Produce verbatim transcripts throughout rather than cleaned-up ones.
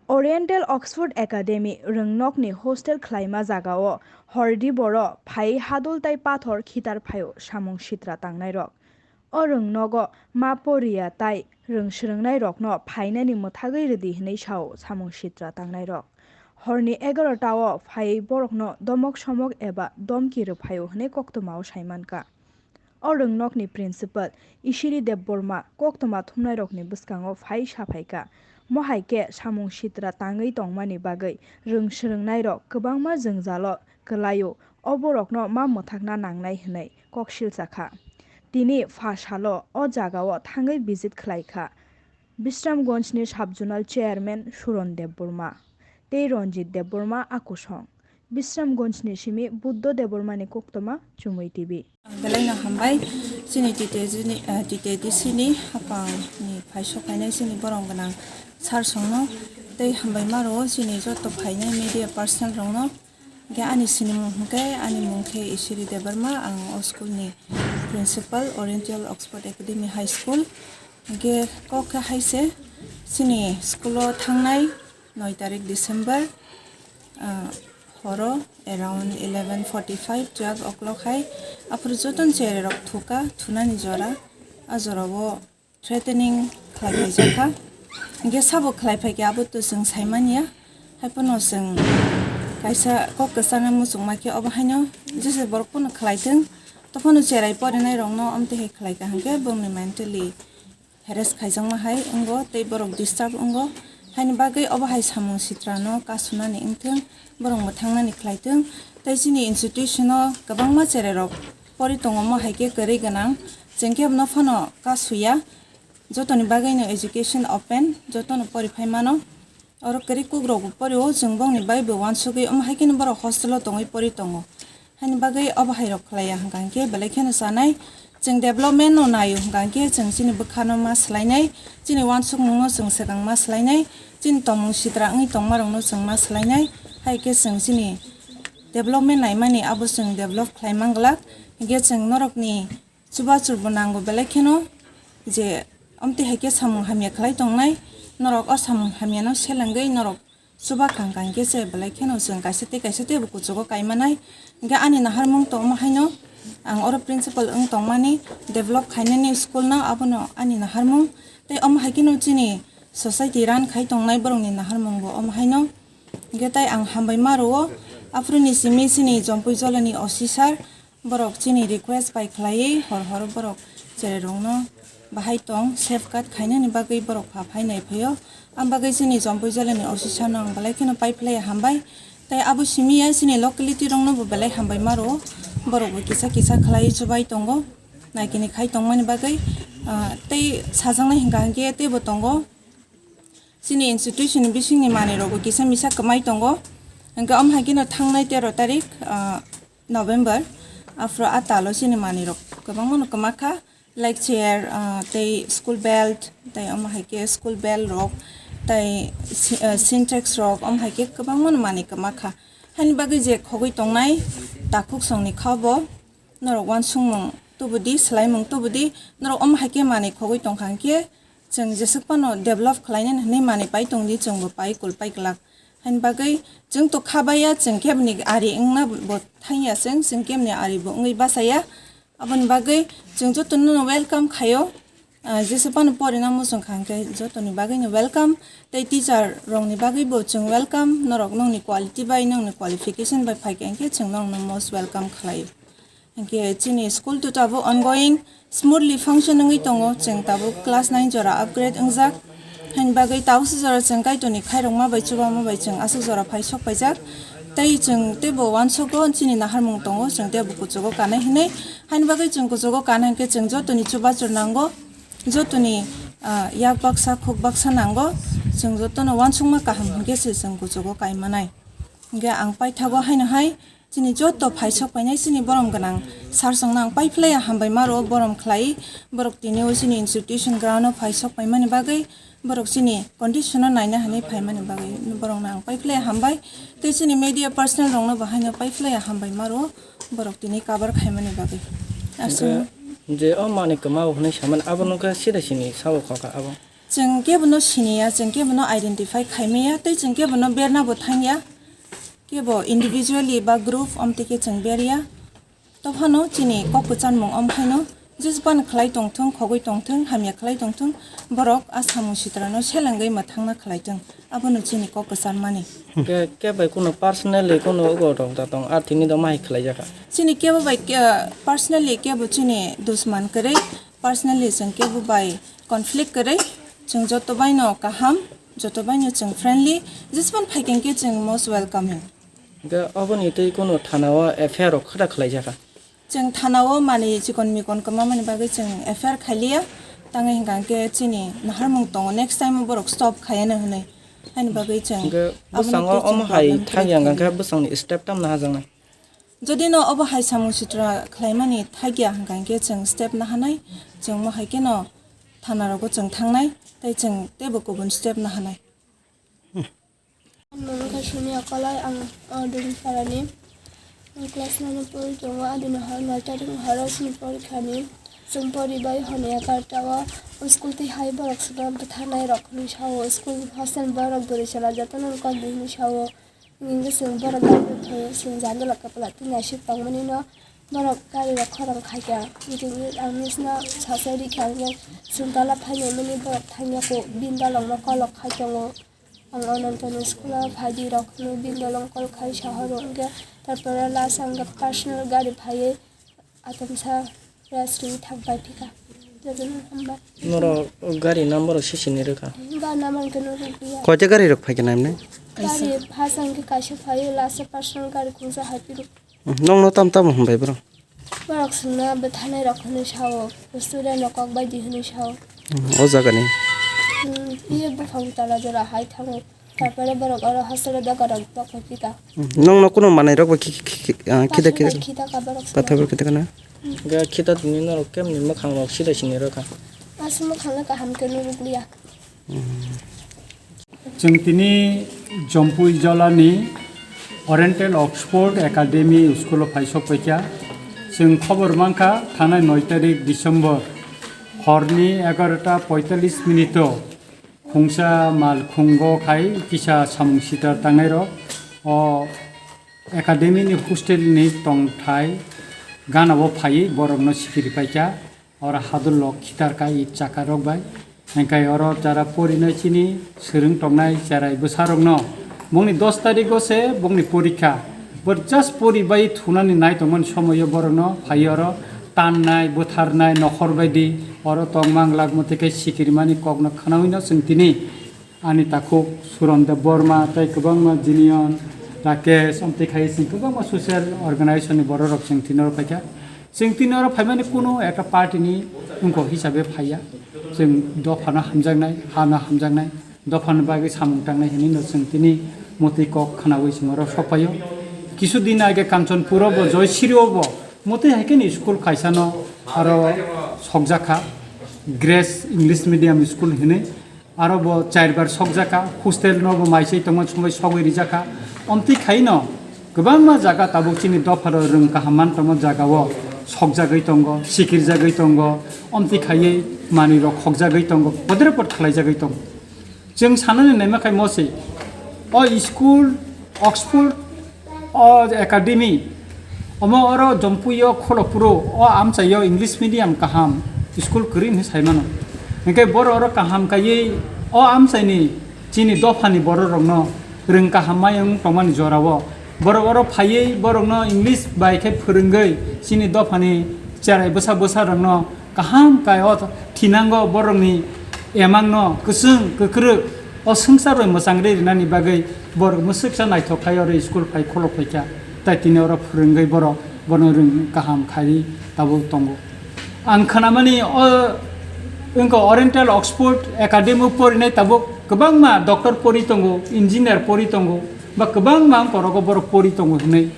Oriental Oxford Academy rwngnokni hostel khlaima jagao hordi boro phai hadul tai pathor khitar phaio samung sitra tangnairok. O rwngnogo ma poriya tai rwng swrwngnairokno phainani mwthagwi rwdi hwnwi sao samung sitra tangnairok. Horni egarota o phaiwi borokno domok somok eba domki rwphaio hwnwi koktwmao saimankha. O rwngnokni principal Isiri Debbarma koktwma thumnairokni bwskango phai saphaikha. Mohai khe samung sitra tangwi tongmani bagwi rwng swrwngnairok kwbangma jwngjalo kwlaio, o borokno ma mwthakna nangnai hwnwi kok silchakha. Tini pha salo o jagao thangwi visit khlaikha Bisramganjni Sub-Zonal Chairman Suron Debbarma tei Ranjit Debbarma a kusong. Bisramganjni simi Buddho Debbarmani koktwma Chumui T V. Ang belai no hambai chini T T D C ni, eh, T T D C ni hapang ni phaisok phainai chini borom gwnang sir songno tei hambai ma rwo chini joto phainai media personnel rokno. Hingke ani sinimung hingke ani mung khe Isiri Debbarma, ang o school ni principal, Oriental Oxford Academy High School. Hingke kok khe hai se chini school o thangnai noi tarik December, ah, horo around eleven forty-five, twelve o'clock hai aphuru jotono cherai rok thuka, thunani jora, a jora o threatening khlai phaijakha. Hingke sabo khlai phaikhe abo to chwng saimanya. Haiphano chwng kaisa kok kwchangno muchungma khe obo haino jesa borok phano khlai thung. Tophano cherai porinai rokno omtwi hai khlai kha hingke bongni mentally harass khaijakma hai wngo tei borok disturb wngo. Haini bagwi obo hai samung sitrano kasunani wngthung, borok mwthangnani khlai thung. Tei chini institution o kwbangma cherai rok pori tongo, omo hai khe kwrwi gwnang. Chwng khe bono phano kasuya. Jotoni bagwino education open, jotono pori phai mano. Oro kwrwi kukrokbo porio, chwng bongni bai bo uansugwi, omo hai kheno borok hostel o tongwi pori tongo. Haini bagwi obo hai rok khlaiya hwnkha hwnkhe belai kheno chanai. Chwng development no naio hwnkha hwnkhe chwng chini bwkhano ma swlainai, chini uansukmungno chwng swkang ma swlainai, chini tongmung sitra wngwi tongmarokno chwng ma swlainai. Hai khe chwng chini development naimani abo chwng develop khlai manglak. Hwnkhe chwng norokni chubachu bo nango belai kheno je omtwi hai khe samung hamya khlai tongnai, norok o samung hamyano selengwi norok chuba kha hwnkha hwnkhe se belai kheno chwng kaisa tei kaisa teibo kuchugo kai manai. Hwnkhe ani naharmung to omo haino ang oro principal wng tongmani, develop khainani school no, abono ani naharmung. Tei omo hai kheno chini society run khai tongnai borokni naharmung bo omo haino. Hwnkhe tai ang hambai ma rwo, aphuru ni simi chini Jompui Jolani O C sir, borok chini request bai khlaiwi hor hor borok cherai rokno bahai tong safeguard khainani bagwi borok pha phai nai phaio. Am bagwi chini Jompui Jolani O C sir no ang belai kheno pai phlai hambai. Tai abo simi ya chini locality rokno bo belai hambai ma rwo, borok bo kisa kisa khlaiwi chubai tongo, naikini khai tongmani bagwi. Ah, tei sajaknai hwnkha hwnkhe teibo tongo. Chini institution ni bisingni manwi rokbo kisa misa kwmai tongo. Hwnkhe omo hai kheno thangnai tero tarik, ah, November, aphuru a talo chini manwi rok kwbangma no kwma kha, like chair, ah, tei school belt, tei omo hai khe school bell rok, tei si-, ah, Sintex rok, omo hai khe kwbangma no manwi kwma kha. Haini bagwi je khogwi tongnai takhuk songni kha bo. Norok uansukmung tubudi, swlaimung tubudi, norok omo hai khe manwi khogwi tongkha hwnkhe, chwng jeswk phano develop khlainani hwnwi manwi pai tongdi, chwngbo pai kul pai glak. Haini bagwi chwng to kha baiya, chwng khe bini ari wngna bo thangya, chwng, chwng khe bini ari bo wngwi bachaya. Aboni bagwi chwng jotono welcome khaio. Ah, jesa phano porina muchung kha hwnkhe jotoni bagwino welcome. Tei teacher rokni bagwibo chwng welcome. Norok nongni quality bai, nongni qualification bai phaikha hwnkhe chwng nongno most welcome khlaio. Hwnkhe chini school to tabuk ongoing smoothly function wngwi tongo. Chwng tabuk class nine jora upgrade wngjak. Haini bagwi tabukse jora chwng Kaitorni khairokma bai chubama bai chwng aswk jora phai sok paijak. Tei chwng teibo uansugo chini naharmung tongo, chwng teibo kuchugo kanai hinwi. Haini bagwi chwng kuchugo kana hwnkhe chwng jotoni chubachu nango. Jotoni, ah, yak baksa, khuk baksa nango. Chwng jotono uansukma kaham hwnkhe se chwng kuchugo kai manai. Hwnkhe ang paithago haino hai chini joto phaisok painai chini borom gwnang sir songno ang pai phlaiya hambai ma rwo, borom khlai borok tini o chini institution ground o phaisok paimani bagwi, borok chini condition o naina hinwi phaimani bagwi borokno ang pai phlaiya hambai. Tei chini media personnel rokno bo haino pai phlaiya hambai ma rwo. Borok tini cover khaimani bagwi. Aswk. Hwnkhe je o manwi kwmao hwnwi samani abo nokha sida sini sao khokha abo. Chwng kebono siniya, chwng kebono identify khaimaya, tei chwng kebono berna bo thangya, kebo individually ba group omtwi khe chwng berya. Tophano chini kok kwchanmung om khaino, jesban khlai tongthung, khogwi tongthung, hamya khlai tongthung, borok a samung sitrano selengwi mwthangna khlai thung, abono chini kok kwchanmani. Ke, ke bai kuno personally kuno ugo rok da tong, a tini do mai khlai jaka? Chini kebo bai ke, personally kebo chini dusman kwrwi, personally chwng kebo bai conflict kwrwi, chwng joto baino kaham, joto baino chwng friendly, jesban phaikeng khe chwng most welcoming. Hingke oboni tei kunu thana o F I R rok khata khlai jaka? Chwng thana o mani chikon mikon kwma mani bagwi chwng F I R khailiya, tangwi hingka hingke chini naharmung tongo, next time o borok stop khayano hinwi, haini bagwi chwng Hingke abono bwskango tei chwng omo hai problem thangya kwrwi hingka hingke khailiya. Bwsangni step tam nahajaknai? Jodi no obo hai samung sitra khlaimani thagya hingka hingke chwng step nahanai, chwng mo hai keno thana rogo chwng thangnai, tei chwng teibo kubun step nahanai. Ang mung khe Sonia Kolai, ang, o, Duriparani. Ang class nine o pori tongo, adini hor noi tarik ni horo chini porikhani. Chwng poribai hwnwi egarta o school twi hai borok swnam bwtharnai rok hwnwi sao, school hostel borok bwrwi chwla jotono kok di hwnwi sao. Hwnwi chwng borok gari rok thangwi chwng jandala kwpla twi naisik tongmani no borok gari rok khorang khaikha. Hwnwi ang misna sacha rikha hwnwi chwng tola phainaimani borok thangya kho bini dolong no kolok khai tongo. Ang Anantoni school o phaidi rok hwnwi bini dolong call khai sahoro hwnkhe, tarpore last ang personal gari phaiwi atomsa rest rwi thang pai phika. Jotono hambai. Norok gari number rok sisini rwkha? Gari number hwnkhe no rwkliya. Koita gari rok phaikha naimne? Gari first ang khe kaisa phaiwi, last o personal gari khungsa hai phiruk. Nokno tam tamo hwnbai bro? Borok chwngno bwtharnai rok hwnwi sao, student rok kok bai di hwnwi sao. O jaga ni? Hmm, phiya buphang tala jora hai thango. Tarpore borok oro hostel o doga rok tokphai phika. Nokno kuno manai rok bai khi-, khi-, khi-, ah, khita Pathar khita bai khita ka borok chwngno. Pathar bai khita kana? Ga khita tini norok kemni mwkhang rok sida sini rwkha? Aswk mwkhang no kaham khe nurukliya. Chwng tini Jompui jolani Oriental Oxford Academy school o phai sok paikha. Chwng khobor mankha, thanai noi tarik December horni egarota poitallis minute o khungsa mal khungo khai kisa samung sita tangnai rok o academy ni hostel ni tongthai gana o phaiwi borok no sikiri paikha. Oro hadulok khitar kai chaka rok bai. Hingkai oro jara porinai chini swrwng tongnai cherai bwsa rokno. Bongni dos tarik o se bongni porikha. Bo just pori bai thunani nai tongmani somoyo borokno phai oro tannai, bwtharnai, nokhor bai di oro tongmang lak mwtwi khe sikirimani kokno khwnaui no chwng tini. Ani takhuk Suron Deb Borma tei kwbangma Jinion, Rakesh, omtwi khai chwng kwbangma social organization ni borok rok chwng tini oro paikha. Chwng tini oro phaimani kunu ekta party ni wngkok hisabe phaiya. Chwng dophano hamjaknai, hano hamjaknai, dophano bagwi samung tangnai hinwi no chwng tini mwtwi kok khwnaui chwng oro sok phaio. Kisu din age Kanchanpur o bo, Joysiri o bo mwtwi hai khe ni school kaisa no aro sokjakha, Grace English Medium School hinwi. Aro bo char bar sokjakha, hostel no bo maisai tongma chumbai sogwi rijakha. Omtwi khaino kwbangma jaga tabuk chini dopharo rwng kaham man tongma jaga o sokjagwi tongo, sikirjagwi tongo, omtwi khaiwi manwi rok khokjagwi tongo, podre pod khlaijagwi tongo. Chwng sanani naima khai mosi o school, Oxford, o academy, omo oro Jompui o Kholopuro o amchai o English medium kaham school kwrwi hinwi sai mano. Hinkhe boro oro kaham kaiwi o amchaini chini dophani borok rokno rwng kaham mai wng tongmani jorao borok oro phaiwi borokno English bai khe phwrwngwi chini dophani cherai bwsa bwsa rokno kaham kai o thinango borokni emangno kwchwng kwkrwk o swngchar bai mwchangri rinani bagwi borok mwswksa naithok khai oro school phai khulok phaikha, tai tini oro phwrwngwi borok bono rwng kaham khai tabuk tongo. Ang khwnamani o wngkha Oriental Oxford Academy o porinai tabuk kwbangma doctor pori tongo, engineer pori tongo, ba kwbangma wngkha oro borok pori tongo hinwi.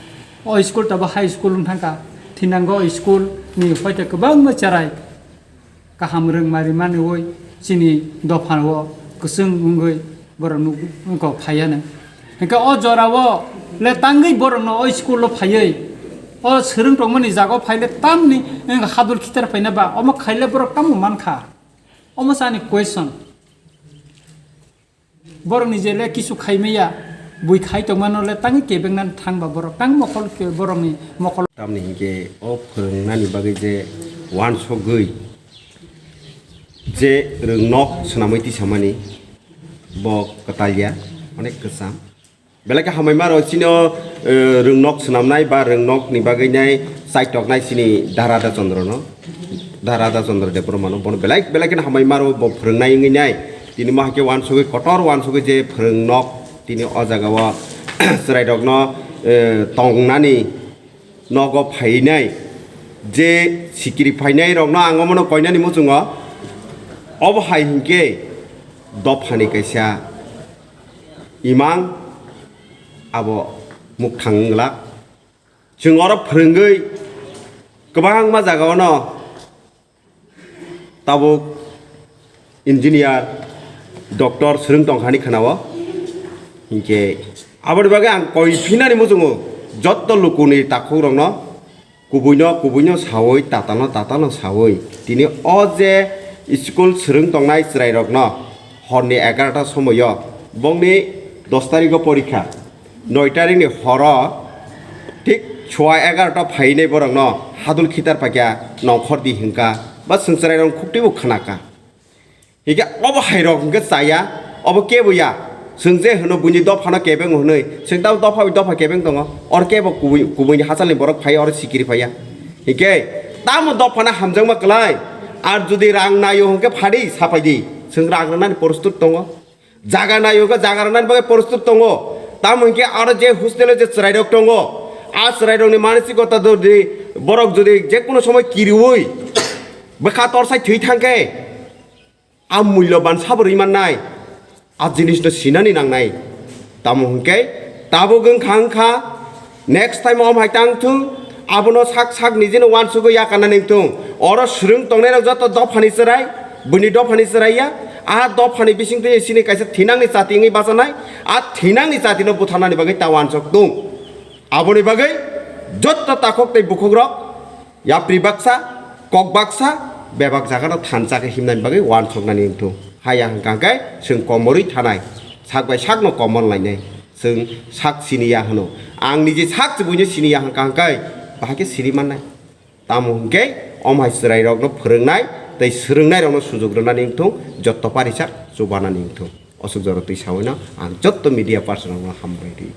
O school tabuk high school wng thangkha, thinango o school ni hoite kwbangma cherai kaham rwngmari manwi chini dophano kwchwng wngwi borok nuk-, nukgo phaiya nang. Hinkhe o jorao le tangwi borokno o school o phaiwi o swrwng tongmani jaga o phaile tamni wngkha hadul khitar phaina ba omo khaile borok tamo mankha? Omo se ani question. Borokni je le kisu khaimaya, bui khai tongmano le tangwi kebengna thangba borok, tang mokol ke borokni mokol. Tamni hinkhe o phwrwngnani bagwi je wansogwi je rwngnok swnamwi tisamani bo kwtalya, onek kwcham. Belai khe hamai maro chini o, eh, rwngnok swnamnai ba rwngnokni bagwi nai chaitoknai chini Da Radha Chandra no, Da Radha Chandra Debbarma no, bono belai, belai kheno hamai maro bo phwrwngnai wngwi nai. Tini ma hakhe wansugwi kotor wansugwi je phwrwngnok tini o jaga o chwrairokno, eh, tongnani nogo phainai je sikiri phainai rokno ang omono koinani muchungo. Obo hai hinkhe dophani kaisa imang abo mukthang wngla. Chwng oro phwrwngwi kwbangma jagao no tabuk engineer, doctor swrwng tongkhani khwnao. Hinkhe aboni bagwi ang koi phinani muchungo jotto lukuni takhukrokno kubuino, kubuino sawi, tatalno, tatalno sawi. Tini o je school swrwng tongnai chwrairokno horni egarota somoio, bongni dos tarikgo porikha, noi tarikni horo thik sowa egarota phainai borokno hadul khitar paikha, nongkhor di hwnkha, ba chwng chwrairok khuktibo khwnakha. Hinkhe obo hairok hinkhe chaya, obo kebo ya. Chwng je hwno buini dophano kebeng hwnwi, chwng tamo dopha bai dopha kebeng tongo. Oro kebo kubui, kubuini hachalni borok phai oro sikiri phaiya. Hinkhe tamo dophano hamjakma kwlai. Ar jodi rang naio hinkhe phadi sapaidi. Chwng rang rwnani prostut tongo. Jaga naio hinkhe jaga rwnani bagwi prostut tongo. Tamo hinkhe aro je hostelo je chwrairok tongo. A chwrairokni manasikota jodi borok jodi jekunu somoy kiriui bwkha torsai thwi thangkhe, a mulyoban sabo rwi mannai, a jinisno sinani nangnai. Tamo hwnkhe tabuk wngkha wngkha, next time om hai tang thung, abono sak sak nijino wansugwi yakarnani wng thung. Oro swrwng tongnairok joto dophani chwrai, buini dophani chwrai ya, a dophani bisingtwi sini kaisa thinangni chati wngwi bachanai, a thinangni chatino butharnani bagwi ta wansok thung. Aboni bagwi joto takhuk tei bukhukrok yapri baksa, kok baksa, bebak jagano thansa khe himnani bagwi wansoknani wngthung. Haya hwnkha khe chwng komorwi thanai, sak bai sakno komor lainai. Chwng sak siniya hwno. Ang niji sak chwbuino siniya hwnkha hwnkhe bahai khe sini mannai. Tamo hwnkhe om hai chwrairokno phwrwngnai tei swrwngnairokno sujuk rwnani wngthung, joto parisak chubanani wngthung. Aswk jora twi sawi no ang jotto media person rokno hambai rwi.